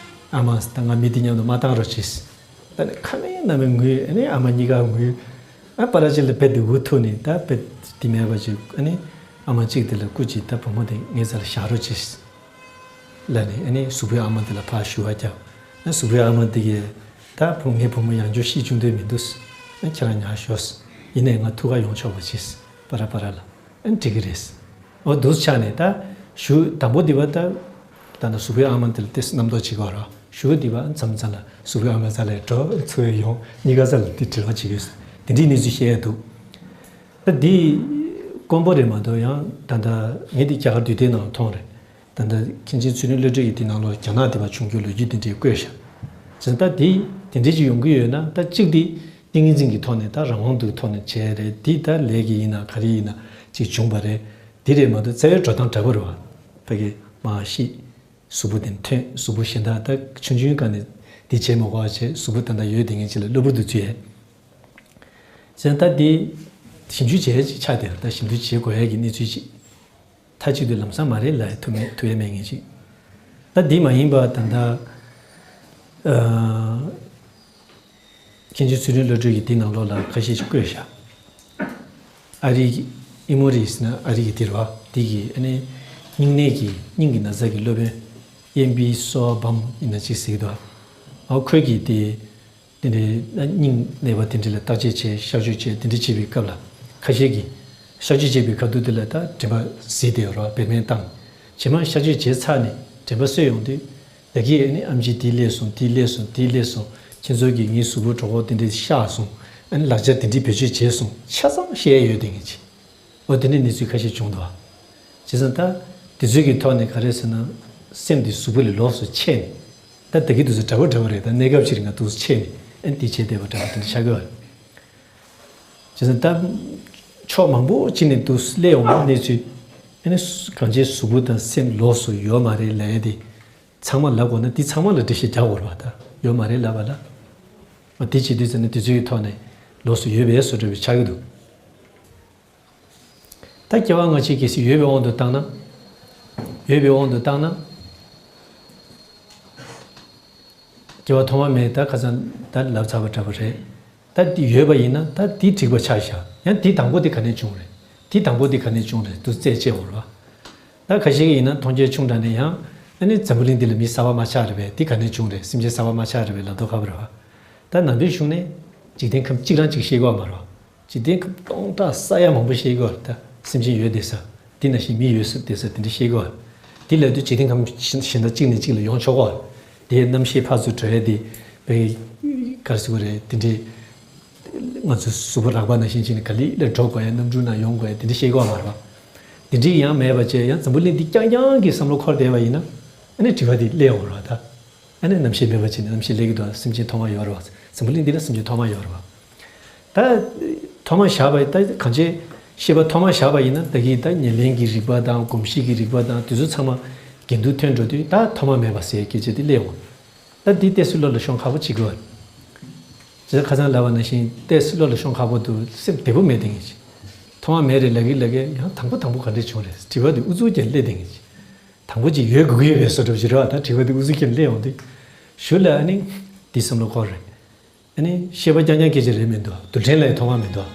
ཨ་མ་ད་ང་མི་འདི་མཉམ་དུ་མ་བཏང་རོགས་བྱས། ད་ནི་ཁ་མིན་ན་མིན་ངུས། ཨ་ནི་ཨ་མ་གཉིས་ཀ་ངུས། ཨ་པ་ར་ཅིག་ལ་རྦད་དེ་འུ་ཐུག་ནས་ད་རྦད་དེ་མེད་པ་ཅིག་ཨ་ནི་ཨ་མ་གཅིག་དེ་ལ་སྐུ་མཁྱེན། ད་བུ་མོ་དེ་ངའི་རྩ་ལ་བཞག་རོགས་བྱས། ལབ་ནས་ཨ་ནི་གཟུགས་པོའི་ཨ་མ་དེ་ལ་ཕར་ཞུ་བ་བརྒྱབ། ཨ་གཟུགས་པོའི་ཨ་མ་དེ་གིས་ད་བུ་ངའི་བུ་མོ་ཡང་བསྐྱར་ཤི་བཅུག་འདོད་མི་འདུག་ཨ་ཁྱེད་རང་ཉར་ཤོག་ཡིན་ནའི་ང་ཐུག་ག་ཡོང་ཆོག་པ་བྱས། པ་ར་པ་ར་ལ། ཨ་འགྲིག་གི་རེད། འོ་འདུག་ཆགས་ནས་ད་གཞུག་དང་པོ་འདི་པ་ད་ད་ནི་གཟུགས་པོའི་ཨ་མ་དེ་ལ་ཏོག་ཙམ་རྣམ་རྟོག་བྱེད་ཀྱི་ཡོད་རེད། གཞུག་འདི་པ་མཚམས་མཚམས་ལ་གཟུགས་པོའི་ཨ་མ་རྩ་ལ་འགྲོ། འཚོལ་ཡོང་། གཉིས་ཀ་རྩ་ལ་འདི་འབྲེལ་བ་བྱེད་ཀྱི་ཡོད། དེ་འདྲའི་གནས་ཚུལ་བཤད་ཡ་འདུག་ད་འདི་དཀོན་པོ་རེད་མ་གཏོགས། ཡང་ད་ལྟ་ངས་འདི་རྒྱ་གར་དུས་དེབ་ནང་ལ་མཐོང་རེད། ད་ལྟ་མཁན་ཆེན་ཚུལ་ཁྲིམས་བློ་གྲོས་ཀྱིས་འདི་ནང་ལོགས་རྒྱ་ནག་དེ་པ་བྱུང་རྒྱུའི་ལོ་རྒྱུས་དེ་འདྲས་བཀོད་ཤག་བྱས་ཙང་ད་དེ་དེ་འདྲས་ཅིག་ཡོང་གི་ཡོད་ན། ད་གཅིག་དེ་ཏིང་ངེ་འཛིན་གྱི་ཐོག་ནས་ད་རང་དབང་དུ་ཐོག་ནས་བྱས་རེད། དེ་ད་ལས་ཀྱི་ཡིན་ན་ག་རེ་ཡིན་ན་ཅིག་བྱུང་བ་རེད། དེ་རེད་མ་གཏོགས་རྩ་བའི་འགྲོ་སྟངས་འདྲ་པོ་རེད་པ། ཕ་གི་མར་ཤི། གཟུགས་པོ་དེ་ཐོན། གཟུགས་པོ་གཞན་དག་ད་ཆུང་ཆུང་སྒང་ནས་དེ་བྱེད་མ་དགོས་པ་བྱས། གཟུགས་པོ་ད་ལྟ་ཡོད་དེ་ངེས་ཅིག་ལ་གློ་བུར་དུ་འཛུལ་ཡས། བྱས་ཙང་ད་དེ་ཞིབ་འཇུག་བྱེད་ཡས་ཅིག་ཆགས་བསྡད། ད་ཞིབ་འཇུག་བྱེད་དགོས་ཡས་ཀྱི་གནས་ཚུལ་ཅིག་མཐའ་གཅིག་ཏུ་ལམ་སང་མ་རེད་ལབ་ཡས་ཐུབ་མེད། ཐུབ་ཡས་མེད་ངེས་ཅིག་ད་འདི་མ་ཡིན་པ་ད་ལྟ་ཨ་མཁན་ཆེན་ཚུལ་ཁྲིམས་བློ་གྲོས་ཀྱིས་འདི་ནང་ལོགས་ལ་ཁ་ཤས་ཤིག་བཀོད་བཞག་ཨ་རི་གི་ཨི་མོ་རི་ཟེར་ན་ཨ་རི་གི་དེ་རེད་པ། དེ་གི་ཨ་ནི་སྙིང་ནད་ཀྱི་སྙིང་གི་ན་ཚ་གི་སློབ་དཔོན་ཨེམ་པི་སོ་བྷམ་ཡིན་ན་ཅིག་ཟེར་གྱི་འདུག་ཨ་ཁོས་ཀྱིས་དེ་དེ་འདྲའི་སྙིང་ནད་པ་དེ་འདྲ་ལ་བརྟག་དཔྱད་བྱས། གཤག་བཅོས་བྱས། དེ་འདྲ་བྱེད་པའི་སྐབས་ལ་ཁ་ཤས་ཀྱིས་གཤག་བཅོས་བྱེད་པའི་ཁ་ཐུག་དེ་ལ་ད་དྲན་པ་ཟད་བསྡད་ཡོད་རེད་པ། བེད་མེད་བཏང་། རྗེས་མ་གཤག་བཅོས་བྱས་ཚར་ནས་དྲན་པ་གསོས་ཡོང་དུས། ད་གིན་ཨ་ནི་ཨེམ་ཆི་དེ་སླེབས་སོང་། དེ་སླེབས་སོང་། དེ་སླེབས་སོང་། ཁྱེད་ཚོ་གིས་ངའི་གཟུགས་པོ་གྲོད་ཁོག་དེ་འདྲ་གཤགས་སོང་། ཨ་ནི་ལག་ཆ་དེ་འདྲ་བེད་སྤྱོད་བྱས་སོང་། ཆ་ཚང་བཤད་ཡས་ཡོད་དེ་ངེས་ཅིག་འོ་དེ་འདྲའི་གནས་ཚུལ་ཁ་ཤས་བྱུང་འདུག་པ། བྱས་ཙང་ད་དེ་ཚོའི་གི་ཐོག་ནས་ག་རེ་ཟེར་ན། སེམས་དེ་གཟུགས་པོ་ལས་ལོགས་སུ་ཆད་ནས། ད་ད་གིན་དེ་ཚོ་འདྲ་པོ་འདྲ་པོ་རེད། ད་གནས་སྐབས་ཤིག་ལ་ང་འདུག་སེ་ཆད་ནས་ཨ་ནི་དེ་བྱས་བསྡད་པ་འདྲ་པོ་དེ་འདྲ་ཆགས་ཀྱི་ཡོད་རེད། བྱས་ཙང་ད་ཕྱོགས་མང་པོ་ཅིག་ནས་འདུག་སེ་སླེབས་ཡོང་བ་གནས་ཚུལ། ཨ་ནི་གང་ཅིའི་གཟུགས་པོ་དང་སེམས་ལོགས་སུ་ཡོད་མ་རེད་ལབ་ཡས་དེ་ཚང་མ་ལབ་དགོས་ན། དེ་ཚང་མ་ལ་འགྲེལ་བཤད་རྒྱག་དགོས་རེད་པ། ད་ཡོད་མ་རེད་ལབ་པ་ལ། འོ་དེ་བྱེད་དུས་ཙམ་ནས་དེ་ཚོའི་ཐོག་ནས་ལོགས་སུ་ཡོད་པའི་བཟོ་འདྲ་པོ་ཆགས་ཀྱི་འདུག་ད་སྐྱེ་བ་སྔ་ཕྱི་གལ་སྲིད་ཡོད་པའི་དབང་དུ་བཏང་ན། ཡོད་པའི་དབང་དུ་བཏང་ན། སྐྱེ་བ་ཐོག་མ་མེད། ད་ཁ་སང་ད་ལབ་ཚར་བ་འདྲ་པོ་རེད། ད་འདི་ཡོད་པ་ཡིན་ན་ད་འདི་འགྲིག་པ་ཆགས་བཞག་ཡང་འདི་དང་པོ་འདི་ག་ནས་བྱུང་རེད། འདི་དང་པོ་འདི་ག་ནས་བྱུང་རེད། འདུག་རྩད་གཅོད་དགོས་རེད་པ། ད་ཁ་ཤས་ཀྱིས་ཡིན་ན་མཐོང་རྒྱ་ཆུང་དྲགས་ནས་ཡང་ཨ་ནི་འཛམ་བུ་གླིང་འདི་ལ་མི་གསར་པ་མ་ཆགས་རེད་པས། འདི་ག་ནས་བྱུང་རེད། སེམས་ཅན་གསར་པ་མ་ཆགས་རེད་པས་ལབ་མདོག་ཁ་པོ་རེད་པ། ད་ནང་པའི་གཞུང་ནས་འཇིག་རྟེན་ཁམས་གཅིག་རང་གཅིག་ཤེས་ཀྱི་ཡོད་མ་རེད་པ། འཇིག་རྟེན་ཁམས་སྟོང་ཕྲག་ས་ཡ་མང་པོ་ཤེས་ཀྱི་ཡོད་རེད། ད་སེམས་ཅན་ཡོད་བསྡད་ས། དེ་ནང་བཞིན་མི་ཡོད་བསྡད་ས་དེ་འདྲ་ཤེས་ཀྱི་ཡོད་རེད། དེ་ལབ་དུས་འཇིག་རྟེན་ཁམས་གཞན་དག་གཅིག་ནས་གཅིག་ལ་ཡོང་ཆོག་གི་ཡོད་རེད། དེའི་གནམ་གཤིས་ཕར་ཚུར་འགྲོ་ཡས་དེ་བས་ག་རེ་ཟེར་དགོས་རེད། དེ་འདྲའི་ང་ཚོ་གཟུགས་པོ་རགས་པ་ནང་བཞིན་བྱས་ནས་ག་ལེ་ལ་འགྲོ་དགོས་ཡ། གནམ་གྲུ་ནང་ཡོང་དགོས་ཡ་དེ་འདྲ་ཤེས་ཀྱི་ཡོད་མ་རེད་པ། དེ་འདྲའི་ཡང་མེད་པ་བྱས། ཡང་འཛམ་བུ་གླིང་འདི་རྐྱང་རྐྱང་གི་བསམ་བློ་འཁོར་བསྡད་པ་ཡིན་ན། ཨ་ནི་དྲི་བ་འདི་སླེབས་ཡོང་རེད་པ། ད་ཨ་ནི་རྣམ་ཤེས་མེད་པ་བྱས་ནས་རྣམ་ཤེས་སླེབས་ཀྱི་འདུག་སེམས་ཅན་ཐོག་མ་ཡོད་རེད་པ། འཛམ་བུ་གླིང་འདི་ལ་སེམས་ཅན་ཐོག་མ་ཡོད་རེད་པ། ད་ཐོག་མ་བཞག་པ་ཡིན་ད། གང་ཅི་ཤེས་པ་ཐོག་མ་བཞག་པ་ཡིན་ན། ད་གིན་ད་ཉེར་ལེན་གྱི་རིགས་པ་དང་གོམས་གཤིས་ཀྱི་རིགས་པ་དང་དེ་ཚོ་ཚང་མ་འགལ་འདུ་ཐོན་འགྲོ་དུས། ད་ཐོག་མ་མེད་པ་ཟེར་སྐད་ཆ་དེ་སླེབས་འོང་། ད་འདི་ཏོག་ཙམ་བློ་ལ་ཤོང་ཁག་པོ་བྱེད་ཀྱི་ཡོད་རེད། ཅེས་ཁ་སང་ལབ་པ་ནང་བཞིན་ཏོག་ཙམ་བློ་ལ་ཤོང་ཁག་པོ་འདུག་སེམས་བདེ་པོ་མེད་དེ་ངེས་ཅིག་ཐོག་མ་མེད་རེད་ལབ་ཀྱི་ལབ་ཀྱི། ཡང་དང་པོ་དང་པོ་ག་འདྲས་བྱུང་རེད། དྲི་བ་འདི་ཨུ་ཚུགས་ཀྱིས་སླེབས་དེ་ངེས་ཅིག་དང་པོ་ཅིག་ཡོད་དགོས་ཀྱི་ཡོད་པའི་བཟོ་འདྲ་ཅིག་རེད་པ། ད་དྲི་བ་འདི་ཨུ་ཚུགས་ཀྱིས་སླེབས་འོང་དུས། གཞུག་ལ་ཨ་ནི་འདི་བསམ་བློ་འཁོར་རེད། ཨ་ནི་ཤེས་པ་རྐྱང་རྐྱང་སྐད་ཆ་རེད་མི་འདུག་རྡུལ་ཕྲན་ལ་ཡང་ཐོག་མ་མི་འདུག་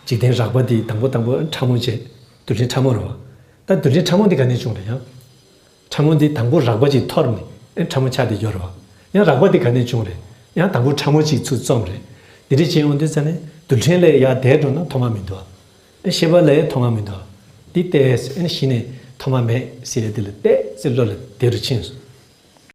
འཇིག་རྟེན་རགས་པ་འདི་དང་པོ་དང་པོ་ཕྲ་མོ་བྱས། རྡུལ་ཕྲན་ཕྲ་མོ་རེད་བ། ད་རྡུལ་ཕྲན་ཕྲ་མོ་འདི་ག་ནས་བྱུང་རེད་ཡང་། ཕྲ་མོ་འདི་དང་པོ་རགས་པ་ཅིག་འཐོར་ནས་ཨེ་ཕྲ་མོ་ཆགས་བསྡད་ཡོད་རེད་བ། ཡང་རགས་པ་འདི་ག་ནས་བྱུང་རེད། ཡང་དང་པོ་ཕྲ་མོ་ཅིག་ཚུར་རྩོམ་རེད། འདི་འདྲ་བྱས་ཡོང་དུས་ཙ་ནས་རྡུལ་ཕྲན་ལས་ཡར་འདས་འགྲོ་ན་ཐོག་མ་མི་འདུག་བ། ཨེ་ཤེས་པ་ལས་ཐོག་མ་མི་འདུག་བ། འདི་ལྟས་ཨེ་གཞི་ནས་ཐོག་མ་མེད་ཟེར་ཡ་འདི་ལ་ལྟས་ཟེར་བློ་ལ་དེ་རུ་ཕྱིན་སོང་